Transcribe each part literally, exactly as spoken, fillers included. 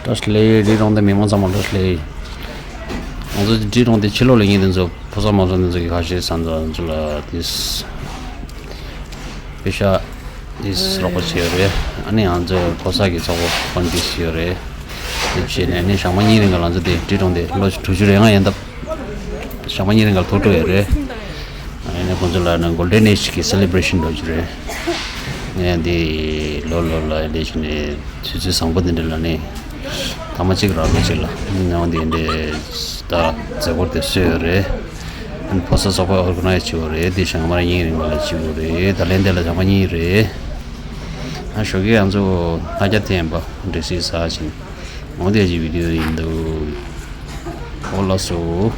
བཀྲ་ཤིས་བདེ་ལེགས། འབྲི་གྲོང་རྡལ་མི་མང་ཚང་མ་བཀྲ་ཤིས་བདེ་ལེགས། ང་ཚོ་འབྲི་གྲོང་རྡལ་ཕྱི་ལོགས་ལ་ཡིན་དེ་ཚོ་ཕོ་གསར་མོ་གསར་དེ་ཚོ་གི་ཁ་ཤས་ས་མཚམས་ཚོ་ལ་དེ་པེ་ཤ་དེ་རོགས་པ་བྱས་ཡོད་རེད། ཨ་ནི་ང་ཚོ་ཕོ་གསར་གི་ཚོགས་པ་ཧོན་དེ་བྱས་ཡོད་རེད། དེ་བྱས་ནས་ཨ་ནི་ཞག་མ་གཉིས་རིང་ག་ང་ཚོ་དེ་འབྲི་གྲོང་རྡལ་ལོ་དྲུག་ཅུ་རེ་ལྔ་ཡན་འདབ། ཞག་མ་གཉིས་རིང་ག་ཐུག་འགྲོ་ཡོད་རེད། ཨ་ནི་ཁོང་ཚོ་ལ་ནི་གོལ་ཌེན་ཨེཇ་གི་སེ་ལེ་བྷ་རེ་ཤན་འགྲོ་རྒྱུ་རེད། ངས་འདི་ལོ་ལོ་ལ་ལས་བྱས་ནས་ཆུ་ཚོད་བཟང་པོ་འདི་འདྲ་ལ་ནི་ཐ་མ་གཅིག་རག་ལོ་གཅིག་ལ་ནི་འོ་འདི་འདྲའི་ད་མཛད་སྒོ་དེ་བཟོས་ཡོད་རེད། ཨ་ནི་ཕོ་གསར་ཚོགས་པ་ཨོར་ག་ནའི་ཛི་བྱེད་དགོས་རེད། འདི་ཞག་མ་གཉིས་རིང་ལ་བྱེད་དགོས་རེད། ད་ལན་འདི་ལ་ཞག་མ་གཉིས་རེད། ཨ་ཞོགས་ཀས་ང་ཚོ་ལྷ་རྒྱ་ཐེམ་པ་འདྲེ་སྲིད་ཟ་བཞིན། འོ་དེ་ཅིག་བི་ཌི་ཡོ་ཡིན་འདུག་འོ་ལགས་སོ།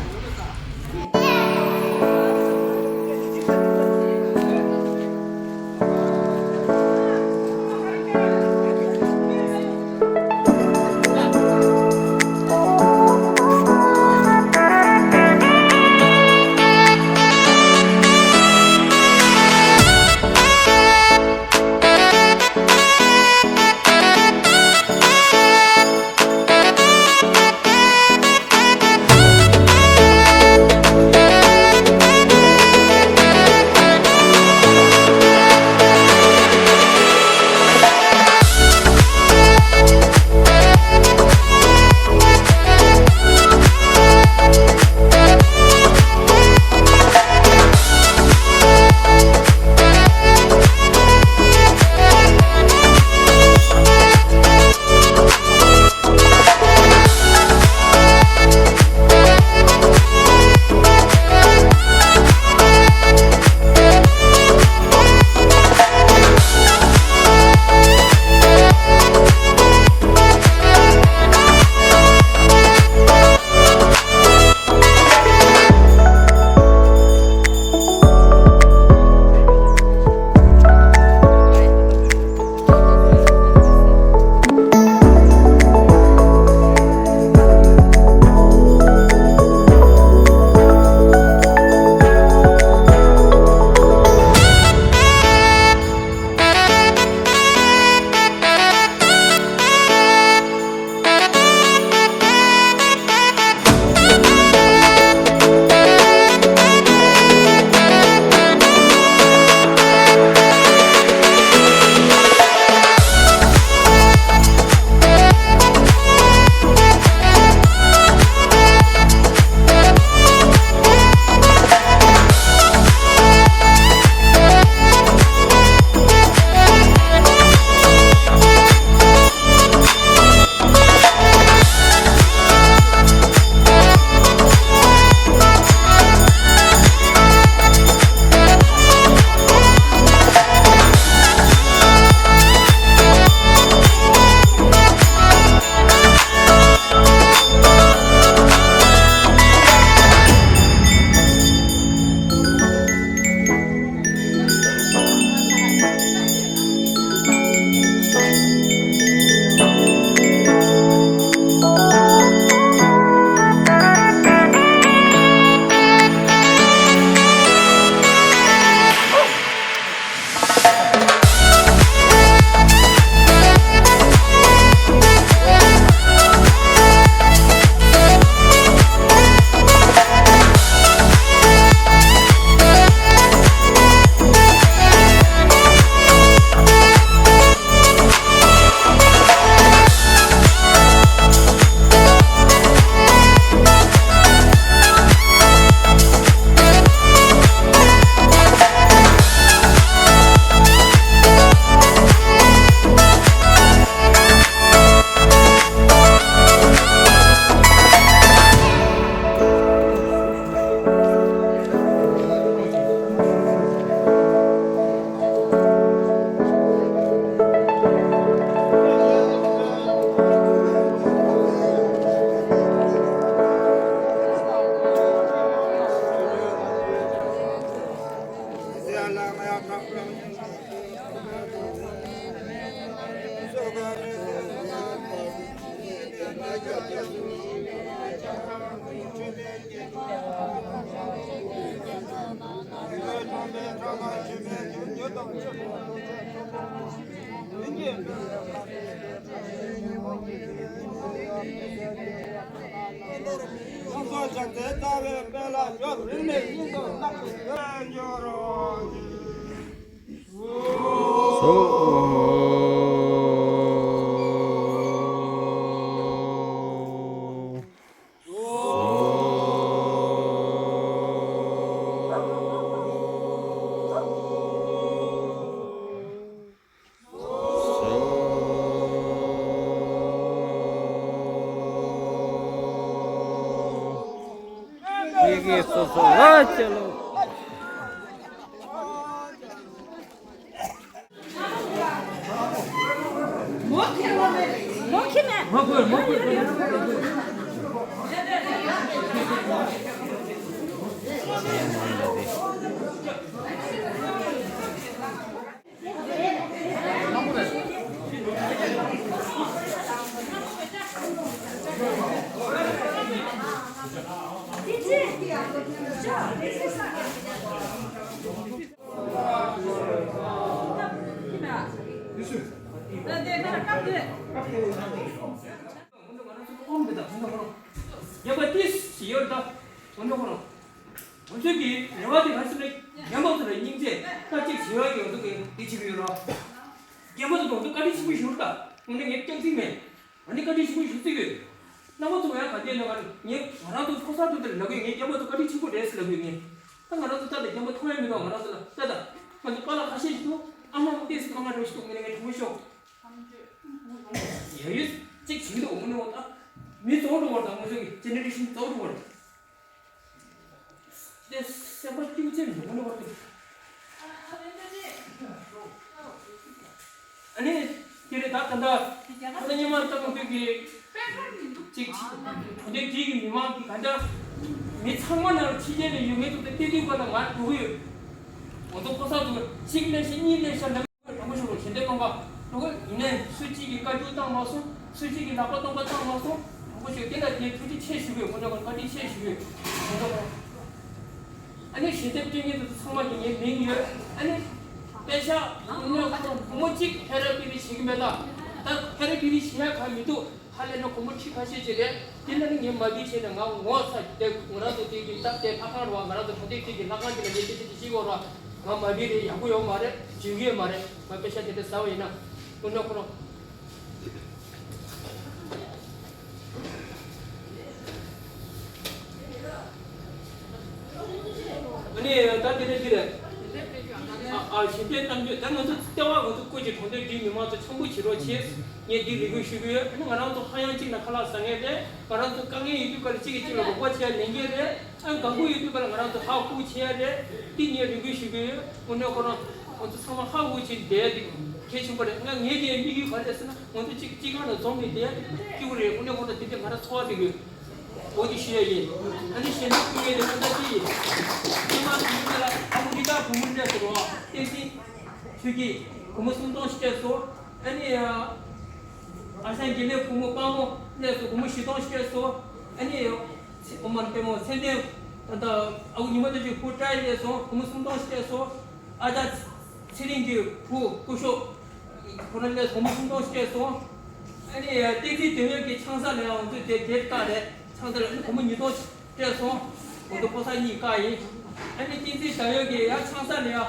ཡོངས་སུ་སྦྱངས་ཏེ་ལྟ་བའི་དཔལ་ལ་འབྱོར། རིང་ནས་སྙིང་དུ་བརྣག་པའི་འབྱོར། ཡི་གེ་སོ་སོ་ལ་སྤྱད་ལོ། མོ་ཁེ་མེད། མོ་ཁེ་མེད། མོ་ཁེ་མེད། རྒྱབ་པ་ཏིས་ཞིག་ཡོད་ད། ང་ཚོ་གི་རེ་བ་དེ་ག་ཟེར་ན། རྒན་པ་ཚོ་ལ་སྙིང་རྗེ་ད་ཅིག་བྱེད་ཡག་གི་ང་ཚོ་གི་འདི་བྱེད་ཀྱི་ཡོད་ར། རྒན་པ་ཚོ་ང་ཚོ་བཀའ་དྲིན་ཆེན་པོ་ཞུ་ར་ད། དངོས་གནས་ངས་སྐྱག་རྫུན་མེད། ཨ་ནི་བཀའ་དྲིན་ཆེན་པོ་ཞུ་རྩིས་ཡོད། རྣམ་པ་ཚོ་ཡང་ག་དེ་ན་ང་ངས་ང་རང་ཚོ་ཕོ་གསར་ཚོ་དེར་ལབ་ཡོད། ངས་རྒན་པ་ཚོ་བཀའ་དྲིན་ཆེན་པོ་རེད་ཟེར་ལབ་ཡོད་ངས། ད་ང་རང་ཚོ་ད་ལྟ་རྒན་པ་མཐོང་ཡ་མི་འདུག་ང་རང་ཚོ་ལ་ད་ད་ང་ཚོ་པཱ་ལགས་ཁ་ཤས་ཤིག་འདུག་ཨ་མ་དེ་སི་ཨ་མ་རེ་ཞིག་འདུག་ངས་ངས་དྲང་པོ་ཤོད། ཡ་ཡོད་ཅིག་བྱེད་ཀྱི་འདུག་འོ་ནི་འོ་ད་མི་གཙོ་བོ་འགྲོ་བར་དང་ང་ཚོ་གི་ཇེ་ནེ་རེ་ཤན་གཙོ་བོ་འགྲོ་བར། དེ་སེམས་པ་སྐྱིད་པོ་ཅན་མི་འོང་བར་དུ། ཨ་ནི་དེ་རེད་ད། ད་ལྟ་ད་ལྟ་སྔོན་མ་ལྟ་བུ་དུས་ཀྱི་ཅིག་གྲོང་སྡེ་དེའི་གི་མི་མང་གི་ག་འདྲ་མི་ཚང་མ་ནང་ཕྱི་རྒྱལ་ནས་ཡོད་མཁན་ཚོ་དེ་བལྟས་དུས་ཀ་ལ་ང་དགའ་གི་ཡོད། ང་ཚོ་ཕོ་གསར་ཚོ་གཅིག་ལས་ཤིག་གཉིས་ལས་ཤིག་ལ། དྲང་པོ་ཞུ་རོགས། ཞལ་འདེབས་སྟོན་པ་རོགས། ཡིན་ནའི་སུ་གཅིག་གིས་བཀའ་བཀྱོན་བཏང་མ་སོང་། སུ་གཅིག་གིས་ལག་པ་སྟོང་པ་བཏང་མ་སོང་། དྲང་པོ་ཞུ། དེ་ལ་དེ་ཐུགས་རྗེ་ཆེ་ཞུ་དགོས། དངོས་གནས་ཁོ་བཀའ་དྲིན་ཆེ་ཞུ་དགོས། དངོས་གནས་ཁོ། ཨ་ནི་ཞལ་འདེབས་སྤྲད་མཁན་དེ་ཚོ་ཚང་མ་གི་ངའི་མིང་ཡོད། ཨ་ནི་དཔེ་ཆ་དངོས་གནས་ཁོ་བུ་མོ་གཅིག་ཧེ་ར་པི་རི་བྱེད་ཀྱི་མེད་ད། ད་ཧེ་ར་པི་རི་བྱེད་ཡ་ག་མི་འདུག་ཧ་ལས་ན་སྒོར་མོ་ཁྲི་ཁ་ཤས་ཅིག་རེད། དེ་ལ་ནི་ངས་མ་བསྡད་བྱས་ནས་ང་ངོ་ཚ་དེ་ང་རང་ཚོ་དེ་གི་སྟབས་བདེ་ལྷ་ཁང་རུ་བ། ང་རང་ཚོ་གྲོང་སྡེ་དེ་གི་ལྷ་ཁང་དེ་ལ་ངས་དེ་དེ་དེ་ཤེས་གོ་ར། ང་མ་བསྡད་རེད། ཡག་པོ་ཡོད་མ་རེད། འཇུག་གི་ཡོད་མ་རེད། ང་དཔེ་ཆ་དེ་འདྲ་ཟ་བ་ཡིན་ན་དངོས་གནས་ཁོ་རང་། ཨ་ནི་ད་དེ་ནས་འདི་རེད། ཨ་ཨ་ཞིང་པའི་གཏམ་རྒྱུད་ད་ང་ཚོ་ལྟེ་བ་ང་ཚོ་བཀོད་ཀྱི་གྲོང་སྡེ་འདིའི་མི་མང་ཚོ་འཆམ་པོ་བྱེད་རོགས་བྱེད། ངས་འདི་རེ་སྐུལ་ཞུ་གི་ཡོད། ཨ་ནི་ང་རང་ཚོ་ཧ་ཡང་གཅིག་ན་ཁ་ལག་ཟ་མཁན་རེད། ང་རང་ཚོ་དཀའ་ངལ་ཡོད་དུས་སྐབས་ལ་གཅིག་གིས་གཅིག་ལ་རོགས་པ་བྱེད་ཡ་ལས་འགན་རེད། ཨ་ནི་དགའ་པོ་ཡོད་དུས་སྐབས་ལ་ང་རང་ཚོ་ཧ་ཧུ་བྱེད་ཡ་རེད། འདི་ངས་རེ་སྐུལ་ཞུ་གི་ཡོད། དངོས་གནས་ཁོ་རང་ང་ཚོ་ཚང་མ་ཧ་ཧུ་བྱེད་བསྡད་ཡ་འདི་གལ་ཆེན་པོ་རེད། ང་ངས་འདི་དམིགས་ཡུལ་ག་རེ་རེད་ཟེར་ན། ང་ཚོ་གཅིག་གཅིག་སྒང་ལ་འཛོམས་ནས་བསྡད་ཡ་སྐྱིད་པོ་རེད། དངོས་གནས་ཁོ་རང་དེ་འདྲ་ང་རང་ཚོར་བ་དེ་ཡོད། འོ་དེ་ཞུ་ཡ་ཡིན། ཨ་ནི་ཞལ་འདེབས་ཕུལ་མཁན་དེ་ཁོ་ཚོ་ཅི་ཡིན། སྔོན་མ་དེ་ཡིན་ན་ལ་ཨ་མི་རི་ཀ་བུ་མོ་སླེབས་སོང་རོགས། བསྟན་འཛིན་ཆོས་སྐྱིད་སྒོར་མོ་སུམ་སྟོང་ཞིག་སྤྲད་སོང་། ཨ་ནི་ཨ་ཨ་ཤང་དགེ་ལེགས་བུ་མོ་དཔའ་མོ་སླེབས་སོང་། སྒོར་མོ་བཞི་སྟོང་ཞིག་སྤྲད་སོང་། ཨ་ནི་ཚེ་ཨོ་མར་པད་མོ་ཚེ་བརྟན་ད་ལྟ་ཨ་ཁུ་ཉི་མ་བདེ་ཆེན་བུ་ཀྲའི་སླེབས་སོང་། སྒོར་མོ་སུམ་སྟོང་ཞིག་སྤྲད་སོང་། ཨ་ཅག་ཚེ་རིང་གི་བུ་སྐུ་ཞབས་ཁོ་རང་ལ་སྒོར་མོ་སུམ་སྟོང་སྤྲད་སོང་། ཨ་ནི་བསྟན་འཛིན་དོན་ཡོད་ཀྱི་ཆང་ས་ལ་ཡང་ང་ཚོས་དེ་དེབ་བཀག་རེད། ཆང་ས་ལ་ཨ་ནི་སྒོར་མོ་ཉིས་སྟོང་སྤྲད་སོང་། ང་ཚོ་ཕོ་གསར་གཉིས་བཀག་ཡིན། ཨ་ནི་བསྟན་འཛིན་དོན་ཡོད་ཀྱི་ཡང་ཆང་ས་ལ་ཡང་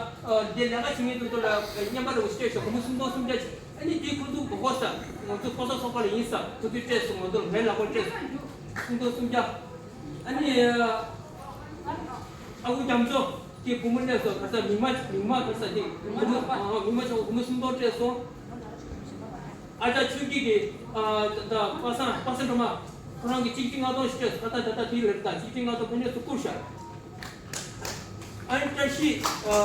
དེ་ལས་ཀ་བྱེད་མཁན་དེ་ཚོ་ལ་བརྙན་པར་རེ་བ་སྤྲད་ཤོག་སྒོར་མོ་སུམ་སྟོང་སུམ་བརྒྱ་ཅིག་ཨ་ནི་དེ་ཁོ་ཚོ་མགོ་སྐོར་ས་ང་ཚོ་ཕོ་གསར་ཚོགས་པ་ལ་ཡིན་ས་ཁོ་ཚོས་སྤྲད་སོང་། ང་ཚོ་ལ་མེད་ལག་པར་སྤྲད་སོང་། སུམ་སྟོང་སུམ་བརྒྱ། ཨ་ནི། ཨ་ཁུ་རྒྱ་མཚོ་དེ་བུ་མོ་སླེབས་སོང་། ག་ས་མིག་དམར་མིག་དམར་ག་ས་དེ་བུ་མོ་ཨ་མིག་དམར་ཆགས་བུ་མོ་སུམ་སྟོང་སྤྲད་སོང་། ཨ་ཅག་ཆོས་སྐྱིད་ཀྱི་ཨ་ད་པ་སངས་པ་སངས་སྒྲོལ་མ་ཁོ་རང་གི་གཅིག་གཅིག་ལྔ་སྟོང་ཞིག་སྤྲད་སོང་། ད་ད་ད་དེ་ལས་ད་གཅིག་གཅིག་ལྔ་སྟོང་ཁོ་གཉིས་སུ་བསྐུར་ཤག་ཨ་ནི་བཀྲ་ཤིས་ཨ་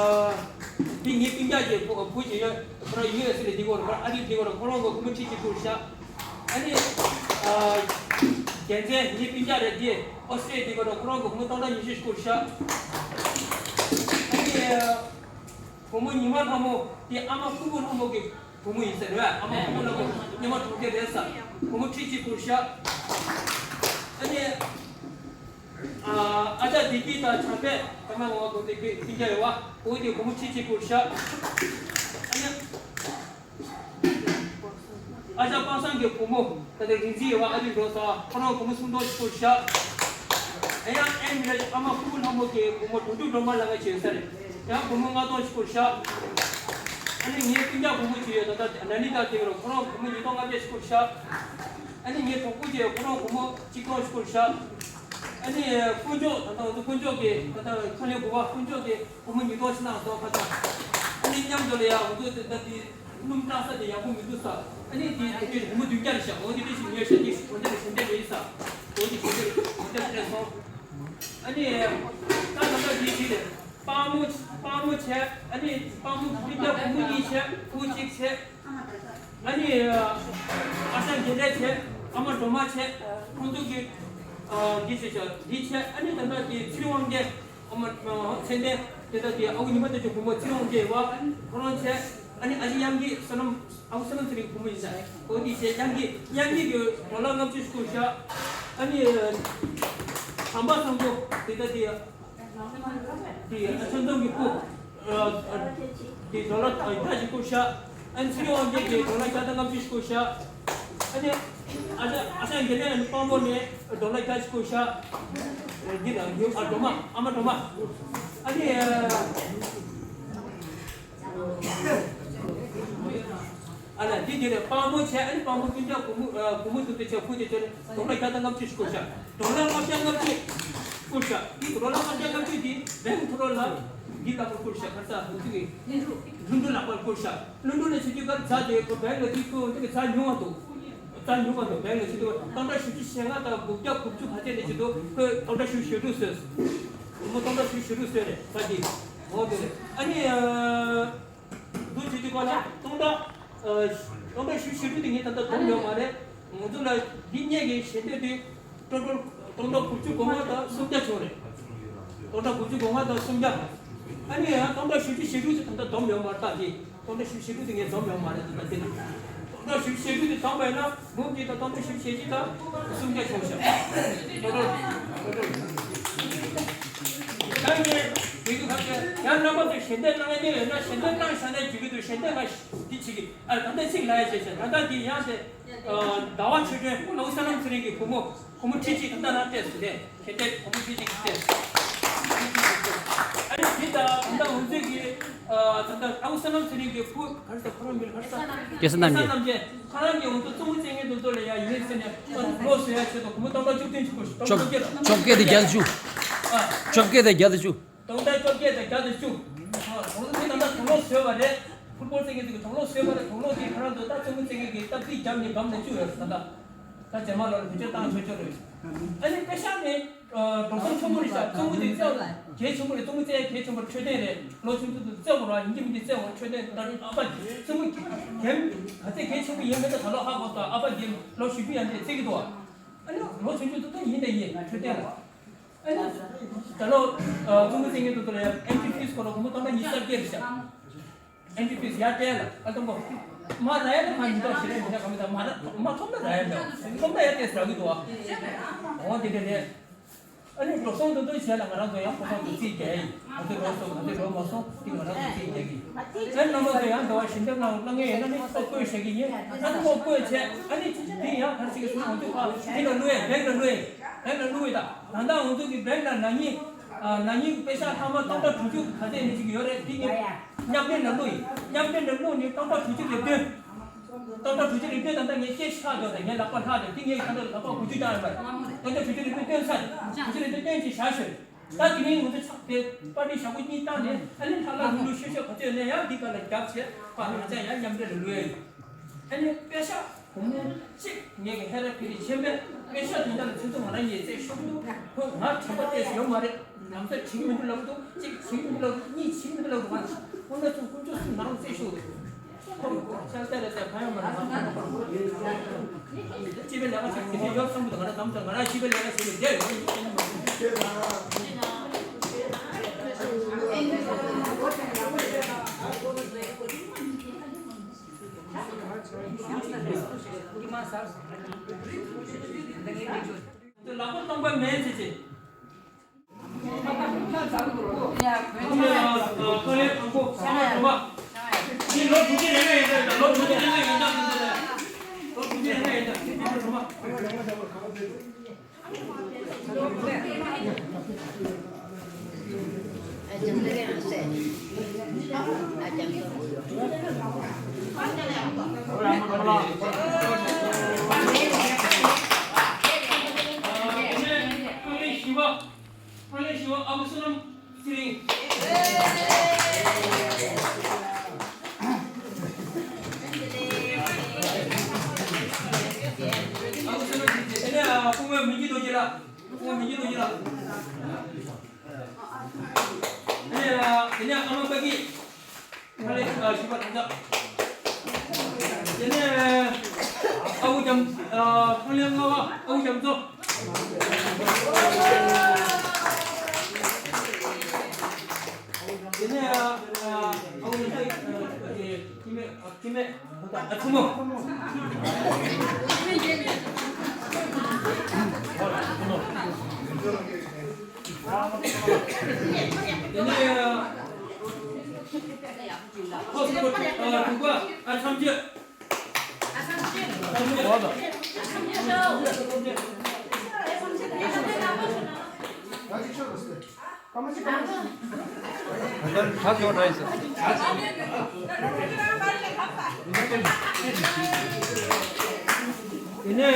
དེ་ངའི་སྤུན་ཀྱག་གི་བུ་བུ་ཅིག་ཡོད། ཁོ་རང་ཡུ་ཨེས་ཨེ་ལ་བསྡད་ཀྱི་ཡོད་རེད། ཁོ་རང་ཨ་རིར་བསྡད་ཀྱི་ཡོད་རེད། ཁོ་རང་གི་བུ་མོ་ཁྲི་གཅིག་བསྐུར་ཤག་ཨ་ནི། ཨ་རྒྱལ་མཚན་ངའི་སྤུན་ཀྱག་རེད། དེ་ཨོ་སི་ཀྲི་ལི་ཡ་བསྡད་ཀྱི་ཡོད་རེད། ཁོ་རང་གི་བུ་མོ་སྟོང་ཕྲག་ཉི་ཤུ་བསྐུར་ཤག་ཨ་ནི། བུ་མོ་ཉི་མ་ལྷ་མོ་དེ་ཨ་མ་ཕུར་བུ་ལྷ་མོ་གི་བུ་མོ་ཡིན་ཟེར་རེད། ཨ་མ་ཕུར་བུ་ལྷ་མོ་སྔོན་མ་གྲོང་ཁྱེར་རེད་ས། བུ་མོ་ཁྲི་གཅིག་བསྐུར་ཤག་ཨ་ནི། ཨ་ཨ་ཅག་བདེ་སྐྱིད་དང་བྱམས་པས་ཨ་མ་ངོ་བོ་དེ་སྤུན་ཀྱག་ཡོད་པ། བུ་དེ་བུ་མོ་ཁྲི་གཅིག་བསྐུར་ཤག་ཨ་ནི། ཨ་ཅག་པ་སངས་ཀྱི་བུ་མོ་ད་ལྟ་རིག་འཛིན་ཡོད་པ་ཨ་ལི་འགྲོ་ས་ཁོ་རང་བུ་མོ་སུམ་སྟོང་ཅིག་བསྐུར་ཤག་ཨ་ཡང་ཨེ་མི་ར་ཨ་མ་ཕུ་བོ་ལྷ་མོ་གི་བུ་མོ་དོན་གྲུབ་སྒྲོལ་མ་ལ་ང་བྱེད་ས་རེད། ཡང་བུ་མོ་ལྔ་སྟོང་ཅིག་བསྐུར་ཤག་ཨ་ནི་ངའི་སྤུན་ཀྱག་བུ་མོ་ཅིག་ཡོད་ད་ལྟ་ན་ནི་ད་དེ་རོ་ཁོ་རང་བུ་མོ་ཉིས་སྟོང་ལྔ་བརྒྱ་ཅིག་བསྐུར་ཤག་ཨ་ནི་ངའི་གྲོགས་པོ་ཅིག་ཡོད་ཁོ་རང་བུ་མོ་གཅིག་སྟོང་ཅིག་བསྐུར་ཤག་ཨ་ནི་དཀོན་མཆོག་ད་ལྟ་ང་ཚོ་དཀོན་མཆོག་གི་ད་ལྟ་ཁ་ལས་དགུ་པ་དཀོན་མཆོག་གི་བུ་མོ་ཉིས་སྟོང་ཕྱི་ནང་སོགས་ཁ་ཐག་ཨ་ནི་མཉམ་དུ་ལ་ཡ་ང་ཚོ་དེ་ལྟ་དེ་སྣུམ་བཀྲ་ས་དེ་ཡག་པོ་མི་འདུག་ས། ཨ་ནི་དེ་དེ་དུས་བུ་མོ་བདུན་བརྒྱ་རེད་ཤག་འོ་དེ་དེ་ཞིག་ཉོས་ཤག་དེ་ཞིག་གོ་འདྲ་རེད་གཞན་འདྲ་རེད་ས། འོ་དེ་གཞན་འདྲ་རེད་གོ་འདྲ་རེད་སོང་། ཨ་ནི་ད་ད་ལྟ་དེ་དེ་རེད། དཔའ་མོ་དཔའ་མོ་བྱས། ཨ་ནི་དཔའ་མོ་སྤུན་ཀྱག་བུ་མོ་གཉིས་བྱས་བུ་གཅིག་བྱས། ཨ་ནི་ཨ་ཞང་དགེ་ལེགས་བྱས། ཨ་མ་སྒྲོལ་མ་བྱས། ཁོང་ཚོ་གི་འདི་བྱས་ཤག་འདི་བྱས། ཨ་ནི་ད་ལྟ་དེ་ཚེ་རིང་དབང་རྒྱལ། ཨ་མ་མཚན་ལྡན་དེ་ལྟ་དེ་ཨ་ཁུ་ཉི་མ་དེ་ཚོ་བུ་མོ་ཚེ་རིང་དབང་རྒྱལ་བ་ཁོ་རང་བྱས། ཨ་ནི་ཨ་ཞེ་གཡང་སྐྱིད་བསོད་ནམས་ཨ་ཁུ་བསོད་ནམས་ཚེ་རིང་བུ་མོ་ཡིན་ས་འོ་དེ་བྱས། གཡང་སྐྱིད་གཡང་སྐྱིད་ཀྱི་ཌོ་ལར་ལྔ་བཅུ་བསྐུར་ཤག་ཨ་ནི་དམ་པ་བཟང་པོ་དེ་ལྟ་དེ། དེ་ཡང་ཆོས་འཛོམས་ཀྱི་སྐུ། ཨ་ཨ་དེ་ཌོ་ལར་ཨ་བརྒྱ་ཅིག་བསྐུར་ཤག་ཨ་ནི་ཚེ་རིང་དབང་རྒྱལ་གྱིས་ཌོ་ལར་བརྒྱ་དང་ལྔ་བཅུ་བསྐུར་ཤག་ཨ་ནི་ཨ་ཞང་ཨ་ཞང་དགེ་ལེགས་ཨ་ནི་དཔང་པོ་ནས་ཌོ་ལར་བརྒྱ་ཅིག་བསྐུར་ཤག་འདི་ལ་ཡོད་ཨ་སྒྲོལ་མ་ཨ་མ་སྒྲོལ་མ། ཨ་ནི་ཨ་ལ་འདི་འདི་རེད། དཔང་པོ་བྱས། ཨ་ནི་དཔང་པོ་སྤུན་ཀྱག་བུ་མོ་ཨ་བུ་མོ་དུ་དེ་བྱས་བུ་དེ་བྱས་ནས་ཌོ་ལར་བརྒྱ་དང་ལྔ་བཅུ་བསྐུར་ཤག་ཌོ་ལར་ལྔ་བརྒྱ་ལྔ་བཅུ་བསྐུར་ཤག་འདི་ཌོ་ལར་ལྔ་བརྒྱ་ལྔ་བཅུ་འདི་བེང་ཐོ་རོ་ལ་འདི་ལ་བསྐུར་ཤག་ཁ་ས་བུ་དུ་གི་ལྷུན་གྲུབ་ལག་པར་བསྐུར་ཤག་ལྷུན་གྲུབ་ལ་བྱེད་རྒྱུ་གར་ཛ་དེ་ཁོ་བེང་ལ་དུས་ཁོ་འདི་གི་ཛ་ཉུང་བ་འདུག་རྩ་ཉུང་བ་དང་བེང་ལ་ཆེད་དུ་སྟོང་ཕྲག་བཞི་བཅུ་ཞེ་ལྔ་དང་དགུ་བརྒྱ་དགུ་བཅུ་ག་ཚད་ནས་ཆེད་དུ་ཁོས་སྟོང་ཕྲག་བཞི་བཅུ་ཞེ་དྲུག་བཟོས། དེ་མོ་སྟོང་ཕྲག་བཞི་བཅུ་ཞེ་དྲུག་བཟོས་རེད་ས་དེ། འོ་དེ་རེད། ཨ་ནི་འདུ་བྱེད་དུས་གོ་ལ་སྟོང་ཕྲག་སྟོང་ཕྲག་བཞི་བཅུ་ཞེ་དྲུག་དེ་ངས་ད་ལྟ་བསྡོམས་ཡོད་མ་རེད། ང་ཚོ་ལ་འདི་གཉིས་ཀྱི་ཞེ་འདོད་དེ་ཊོ་ཊལ་སྟོང་ཕྲག་དགུ་བཅུ་གོ་ལྔ་དང་སུམ་བརྒྱ་བྱུང་རེད། སྟོང་ཕྲག་དགུ་བཅུ་གོ་ལྔ་དང་སུམ་བརྒྱ། ཨ་ནི་ཡང་སྟོང་ཕྲག་བཞི་བཅུ་ཞེ་དྲུག་དེ་ད་ལྟ་བསྡོམས་ཡོད་མ་རེད་ད་དེ། སྟོང་ཕྲག་བཞི་བཅུ་ཞེ་དྲུག་དེ་ངས་བསྡོམས་ཡོད་མ་རེད་ད་དེ་ན། སྟོང་ཕྲག་བཞི་བཅུ་ཞེ་དྲུག་དེ་བསྡོམས་པ་ཡིན་ན་འབུམ་གཅིག་དང་སྟོང་ཕྲག་བཞི་བཅུ་ཞེ་གཅིག་དང་སུམ་བརྒྱ་བྱུང་ཤག་ཊོ་ཊལ་ཊོ་ཊལ། ད་ངས་དེ་གི་ཁ་ཤས་ཡང་རྣམ་པ་ཚོས་ཞལ་འདེབས་གནང་ཡ་དེ་ཡོད་ན་ཞལ་འདེབས་གནང་བཞག་ན་འགྲིག་གི་འདུག་ཞལ་འདེབས་ང་འདི་བྱེད་ཀྱི་ཨ་ད་ལྟ་ཚིག་ལ་ཡ་བྱས་བྱས་ད་ལྟ་འདི་ཡང་དེ་ཟླ་བ་ཆོས་སྒྲོན་ཨ་ཁུ་བསོད་ནམས་ཚེ་རིང་གི་བུ་མོ། ཁོ་མོ་ཁྲི་གཅིག་ད་ལྟ་རང་བལྟས་སོང་ལས། ཁྱེད་ལྟས་ཁོ་མོ་ཁྲི་གཅིག་བལྟས་སོང་། ཨ་ནི་དེ་ད་ད་ལྟ་ང་ཚོས་ཀྱི་ཨ་ད་ལྟ་ཨ་ཁུ་བསོད་ནམས་ཚེ་རིང་གི་བུ་ག་རེ་ཟེར་ཁོ་རང་མིང་ལ་ག་རེ་ཟེར། སྐལ་བཟང་རྣམ་རྒྱལ། སྐལ་བཟང་རྣམ་རྒྱལ་ཁོ་རང་གི་འོང་དུ་རྩོམ་བུ་བཙལ་མཁན་དེ་ཚོ་ལ་ཡ་ཡིན་ཟེར་ནས་ལོ་བཟོ་ཡ་ཆེད་དུ་ཁོ་མོ་སྟོང་ཕྲག་བཅུ་བདུན་ཅིག་བསྐུར་ཤག་སྟོང་ཕྲག་བཅོ་བརྒྱད་ལ། བཅོ་བརྒྱད་དང་བརྒྱད་དང་བཅུ། ཨ། བཅོ་བརྒྱད་དང་བརྒྱད་དང་བཅུ། སྟོང་ཕྲག་བཅོ་བརྒྱད་དང་བརྒྱད་དང་བཅུ། ཨ། ཁོང་ཚོ་དེ་ད་ལྟ་དུག་སློག་བཟོས་པ་རེད། ཕུཊ་བོལ་རྩེད་མཁན་ཚོ་གིས་དུག་སློག་བཟོས་པ་རེད། དུག་སློག་དེ་ཁོ་རང་ཚོ་ད་རྩེད་མོ་རྩེད་མཁན་གྱི་སྟབས་བདེ་རྒྱབ་ནས་བསྡམས་ནས་བཅུག་ཡོད་རེད་ད་ལྟ། ད་རྗེས་མ་ལོ་ལ་བེད་སྤྱོད་བཏང་ཆོག་ཆོག་རེད། ཨ་ནི་པེ་ཤག་ནི་འགྲོ་སོང་ཆེན་པོ་རེད་ཤག་རྩེད་མོ་དེ་རྩེ་བ་གལ་ཆེན་པོ་རེད། རྩེད་མོ་རྩེ་ཡ་གལ་ཆེན་པོ་འཕྲོད་བསྟེན་རེད། ལོ་ཆུང་ཆུང་དུས་རྩེ་དགོས་རེད། ཡིན་གཅིག་མིན་གཅིག་རྩེ་དགོས་འཕྲོད་བསྟེན། ད་ཨ་ཕ་རྩེད་མོ་གལ་ག་ཚད་གལ་ཆེན་པོ་ཡིན་མིན་ད་ད་ལོ་ཧ་གོ་སོང་། ཨ་ཕ་གིས་ལོ་བཞི་བཅུ་ཡན་ཆད་རྩེ་གི་འདུག་ཨ་ནི་ལོ་ཆུང་ཆུང་དུས་ད་ཡིན་ད་ཡིན་འཕྲོད་བསྟེན་ལ། ཨ་ནི་ད་ལོ་རྩེད་མོ་རྩེ་མཁན་དེ་ཚོ་ལ་ཡང་ཨེན་ཊི་ཕི་སི་སྐོར་ལ་སྒོར་མོ་སྟོང་ཕྲག་ཉི་ཤུ་རྩ་བརྒྱད་རེད་ཤག་ཨེན་ཊི་ཕི་སི་ཡར་སྤྲད་ལ་ཨ་སྟོང་པོ། མ་ར་ཡ་ལ་ཁ་མི་ཐོག་ཞེ་དྲག་མི་ཤ་ག་མི་ད་མ་ར་མ་ཐོབ་ན་ར་ཡ་འདྲ་ཐོབ་ན་ཡ་ཏེ་ཟ་གི་འདུག་ཨ། འོ་དེ་འདྲ་རེད། ཨ་ནི་འགྲོ་སོང་དེ་ཚོ་བྱས་ལ་ང་རང་ཚོ་ཡང་ཁོ་ཚོ་དུ་རྩིས་རྒྱག་ཡིན། ང་ཚོ་འགྲོ་སོང་ང་ཚོ་འགྲོ་མ་སོང་དེ་ང་རང་ཚོ་རྩིས་རྒྱག་གི་ཡིན། ཨ་ནི་རྣམ་པ་ཚོ་ཡང་འདྲ་བ་ཞིབ་འཇུག་གནང་གནང་མཁན་ཡོད་ན་ནི་ཁོ་བཀོད་བཞག་གི་ཡིན། ཨ་ནི་ཁོ་བཀོད་བྱས་ཨ་ནི་དེ་ཡང་ག་རེ་ཟེར་གི་སོང་ང་ཚོ་ཕ་དེ་ལ་བླུགས་ཡ་བེང་ལ་བླུགས་ཡ་བེང་ལ་བླུགས་ཡ་ད་ད་ལྟ་ང་ཚོ་གི་བེང་ལ་ན་ནིང་ཨ་ན་ནིང་པེ་ཤག་ལྷག་མ་སྟོང་ཕྲག་དྲུག་ཅུ་ག་ཚད་ནས་ཅིག་ཡོད་རེད། དེ་ངས་མཉམ་འབྲེལ་ལ་བླུགས་ཡིན། མཉམ་འབྲེལ་ལ་བླུགས་ནས་སྟོང་ཕྲག་དྲུག་ཅུ་རེ་བདུན། སྟོང་ཕྲག་དྲུག་ཅུ་རེ་བདུན་ད་ལྟ་ངས་ཀེ་ཤི་ལྷག་འདུག་ད་ངའི་ལག་པ་ལྷག་འདུག་དེ་ངས་ད་ལྟ་ལག་པ་དགུ་བཅུ་བཏང་ཡོད་པ་རེད། སྟོང་ཕྲག་དྲུག་ཅུ་རེ་བདུན་བཏོན་ཚར། དྲུག་ཅུ་རེ་བདུན་བཏོན་ཅིག་བཞག་ཞོར། ད་དེ་རིང་ང་ཚོ་ཕྱག་དེ་པར་རིས་ཞག་པོ་གཉིས་བཏང་ནས་ཨ་ནི་ལྷག་ལྷག་ལྷུག་ལྷུག་ཤོད་ཤོད་ག་ཚོད་ཡོད་ན་ཡང་འདི་ག་ལ་རྒྱབ་བྱས་ཕར་ང་ཚོ་ཡང་མཉམ་འབྲེལ་ལ་ལུས་ཡ་ཡིན། ཨ་ནི་པེ་ཤག་སྒོར་མོ་གཅིག་ངེད་ཀྱི་ཧེ་ར་ཕི་རི་ཆེན་པོས་པེ་ཤག་དོན་དག་ལ་ཚོད་ཚོད་ང་རང་ཉིད་རྩད་ཤོར་གི་འདུག་ཁོས་ང་དྲན་པ་ཏོག་ཙམ་ཡོད་མ་རེད། ལམ་སང་བྱེད་ཀྱི་མི་འདུག་ལབ་འདུག་གཅིག་བྱེད་ཀྱི་མི་འདུག་ལབ་འདུག་གཉིས་བྱེད་ཀྱི་མི་འདུག་ལབ་འདུག་ང་ཁོ་ན་ཚོ་དཀོན་མཆོག་གསུམ་ནང་རྩད་ཤོར་འདུག་ཁོ་ལ་ཤར་ཏེ་ལ་ཚད་ཕ་ཡོད་མ་རེད། ང་ཁོ་ན་ཁོ་ལ་སྤྱི་པའི་ལས་ཀ་ཞིག་དེ་འདྲ་ཡོད་བསམ་གི་འདུག་ང་རང་དམ་དང་ང་རང་སྤྱི་པའི་ལས་ཀ་ཞིག་ལ་བསྡད་ཡོད། ལག་པ་སྟོང་པ་མེད་ཟེར་ཅིག་ཀོ་ལེ་དང་པོ་ཨ་མ་དྲུག་པ། འདི་ལོ་དྲུག་ཅུ་རེ་ལྔ་ཡིན་ད་ཡིན་ད་ལོ་དྲུག་ཅུ་རེ་ལྔ་ཡིན་ད་ཡིན་ད། དེ་ནས་ཨ་མ་པ་ཀི། ཨ་ལེ་ཨ་ཞུ་བ་དང་། དེ་ནས་ཨ་བུ་རྒྱམ། ཨ་ལེ་ལྔ་པ་ཨ་བུ་རྒྱམ་མཚོ། དེ་ནས་ཨ་བུ་རྒྱམ་མཚོ། ཨ་ཁྱི་མེད། ཨ་ཁྱི་མེད། ཨ་ཁྱི་མོ། དེ་ནས་ཨ་ཁོ་སི་ཁོ་ཨ་དྲུག་པ་ཨ་ཚམ་ཆོས། དེ་ནས་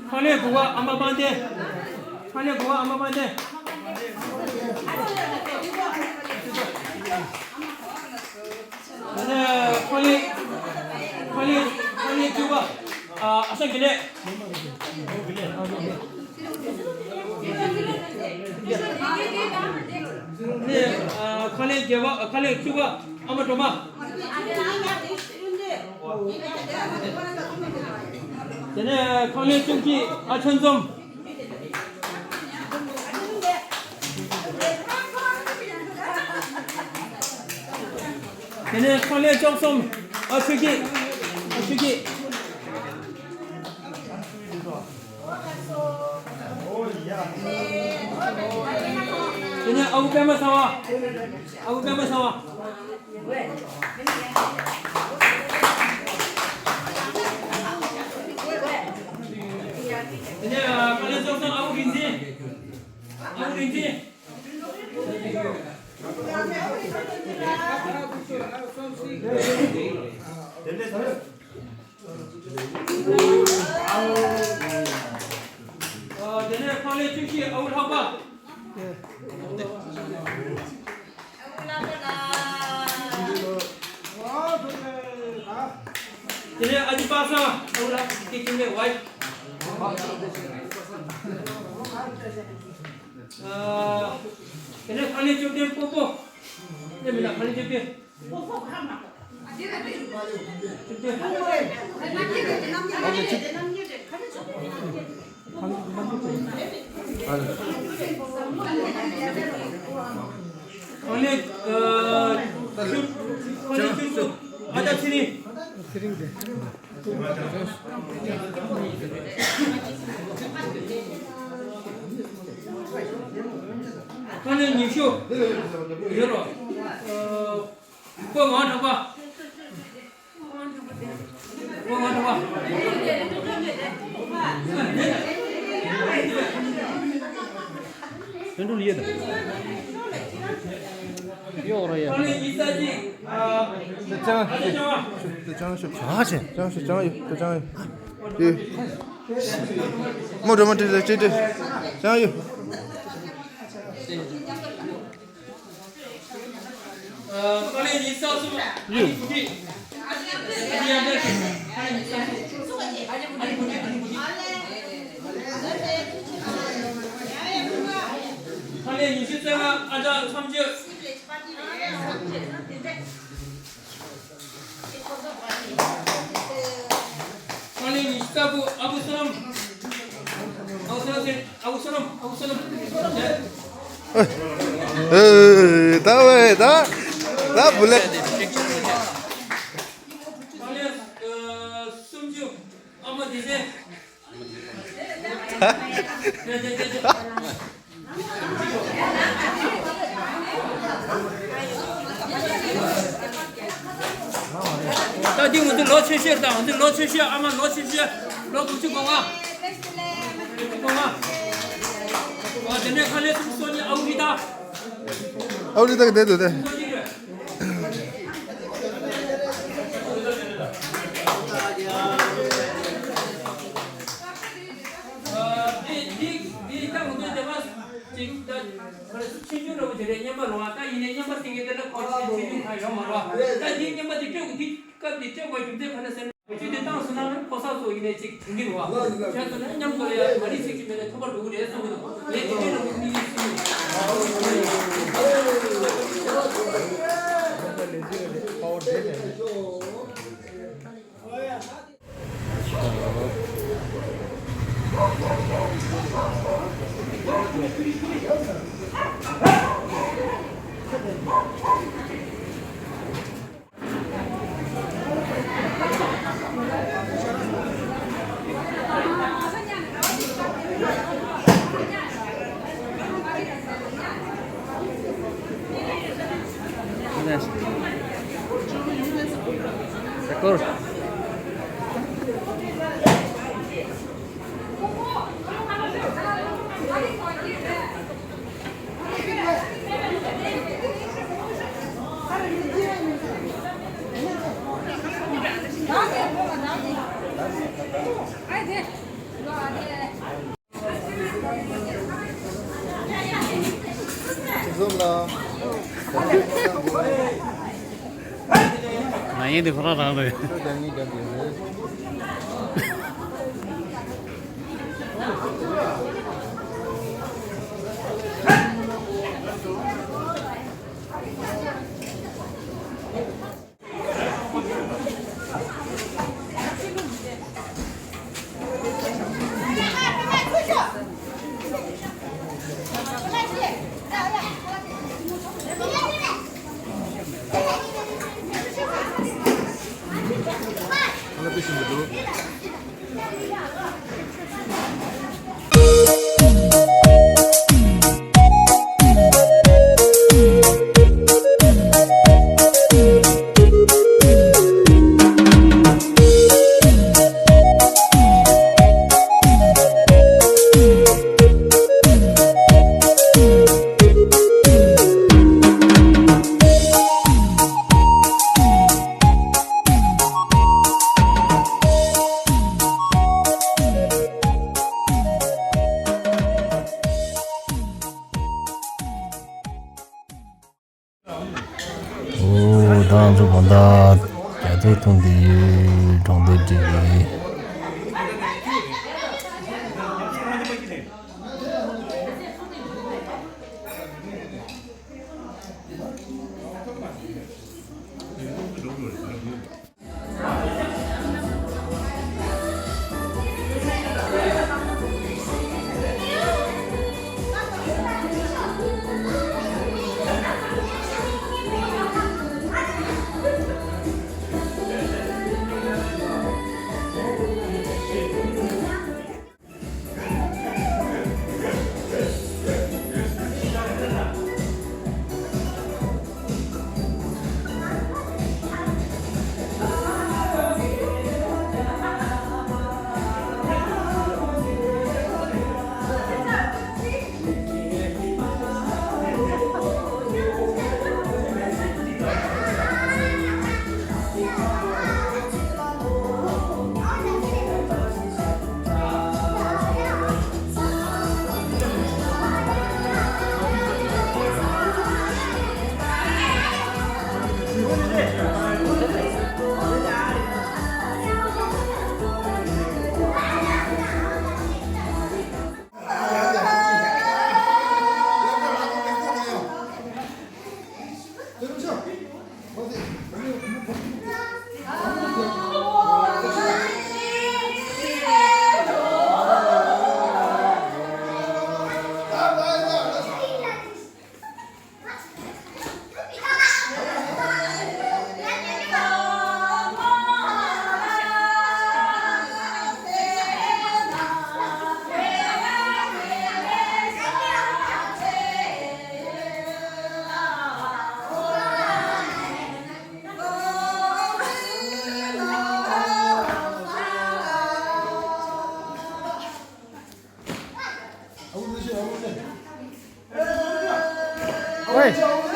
ཕ་ལེ་དགུ་པ་ཨ་མ་དཔལ་ལྡན། ཕ་ལེ་དགུ་པ་ཨ་མ་དཔལ་ལྡན། དེ་ནས་ཁོ་ལེ། ཁོ་ལེ། ཁོ་ལེ་བཅུ་པ། ཨ་ཨ་ཤ་དགེ་ལེགས། ནས་ཨ་ཁོ་ལེ་བརྒྱད་པ། ཁོ་ལེ་བཅུ་པ་ཨ་མ་སྒྲོལ་མ། དེ་ནས་ཁོ་ལེ་བཅུ་གཅིག་ཨ་ཆོས་འཛོམས། དེ་ནས་ཁོ་ལེ་བཅུ་གསུམ་ཨ་ཆོས་སྐྱིད། ཨ་ཆོས་སྐྱིད། དེ་ནས་ཨ་ཁུ་པད་མ་ཚང་བ། ཨ་ཁུ་པད་མ་ཚང་བ། དེ་ནས་ཁོ་ལེ་བཅུ་གསུམ་ཨ་ཁུ་རིག་འཛིན། ཨ་ཁུ་རིག་འཛིན། དེ་ནས་ཁོ་ལེ་བཅུ་བཞི་ཨ་ཁུ་ལྷག་པ། དེ་ནས་ཨ་ཅེ་པ་སངས་ཨ་ཁུ་ལྷག་པ་སྐད་ཅིག་མེད་ཝའི། དེ་ནས་ཁོ་ལེ་བཅུ་བདུན་སྤོ་སྤོ། དེ་མིན་ན་ཁོ་ལེ་བཅུ་བདུན། ཁོ་ལེ་ཨ་བཅུ། ཁོ་ལེ་བཅུ་གསུམ་ཨ་ཅག་ཚེ་རིང་། ཚེ་རིང་དེ། ཁོ་ལེ་ཉི་ཤུ་ཡོད་རོ། ཨ་སྐུ་ངག་དྲག་པ། སྐུ་ངག་དྲག་པ། ཡོད་རོ་ཡ། ཁོ་ལེ་ཉི་ཤུ་རྩ་གཅིག་ཨ་ཅག་ཅང་ཤོད། ཅང་ཤོད། ཅང་ཤོད། ཅང་ཡོད། ཅང་ཡོད། དེ་མོ་འགྲོ་མ་དྲིས་ལ་ཅི་དྲིས། ཅང་ཡོད། ཨ་ཁོ་ལེ་ཉི་ཤུ་རྩ་གསུམ་ཨ་ནི་བུ་ཁྲིད། ཨ་ནི་ཉི་ཤུ་རྩ་གསུམ་ཨ་ནི་བུ་ཁྲིད། ཨ་ནི་བུ་ཁྲིད། ཨ་ནི་བུ་ཁྲིད། ཁོ་ལེ་ཉི་ཤུ་རྩ་ལྔ་ཨ་ཅག་མཚམས་གཅོད། ཁོ་ལེ་ཉི་ཤུ་རྩ་དགུ་ཨ་བུ་བསོད་ནམས། ཨ་བུ་བསོད་ནམས་ཟེར། ཨ་བུ་བསོད་ནམས། ཨ་བུ་བསོད་ནམས། ཨེ། ད་བས་ད། ད་བུ་ལེ། ཁོ་ལེ་ཨ་སུམ་ཅུ་ཨ་མ་བདེ་ཆེན། འདི་ང་ཚོ་ལོ་ཆེ་ཤོས་དང་ང་ཚོ་ལོ་ཆེ་ཤོས། ཨ་མ་ལོ་ཆེ་ཤོས་ལོ་དགུ་བཅུ་གོ་ལྔ། དགུ་བཅུ་གོ་ལྔ། ཨ་དེ་ནས་ཁ་ལས་ཚུགས་སོ་ནི་ཨའུ་རི་ད། ཨའུ་རི་ད་གི་དེ་དུ་དེ། ཨ་དེ་དེ་དེ་ད་ང་ཚོ་དེ་མ་ཅིག་ད་ཁ་ལས་ཚུགས་ཆེ་ཤོས་ར་བོ་དེ་རེད། རྔན་པ་རུང་བ། ད་ཡིན་ནའི་རྔན་པ་ཟེར་མཁན་དེ་ལ་ཁོ་ཆེ་ཆེ་ཆུང་ཁ་ཡོད་མ་རེད་བ། ད་དེ་རྔན་པ་དེ་སྤྲོད་དགོས། དེ་སྐབས་དེ་སྤྲད་དགོས་རྒྱུ་མཚན་ག་རེ་ཟེར་ན། བེད་སྤྱོད་དེ་བཏང་སོང་ན་ཕོ་གསར་ཚོ་ཡིན་ནའི་ཅིག་དྲན་གྱི་རེད་བ། བྱས་སོང་ན་མཉམ་དུ་ལ་ཡ་མ་རིག་ཚིག་ཅིག་མེད་ན་ཐོབ་པ་འགྲོ་གི་རེད་བསམ་གྱི་འདུག་ངས་དེ་འདྲའི་ལ་མི་མི་ཡིན་སུ་མི་D'accord. ང་ཡིན་དེ་ཁོ་རང་རང་རེད། ཨོ། ད་ང་ཚོ་དགོང་དག་རྒྱ་ཐུག་འཐུང་གི་ཡོད། གྲོང་སྡེ་འགྲིག་གི། ས་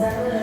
གནས་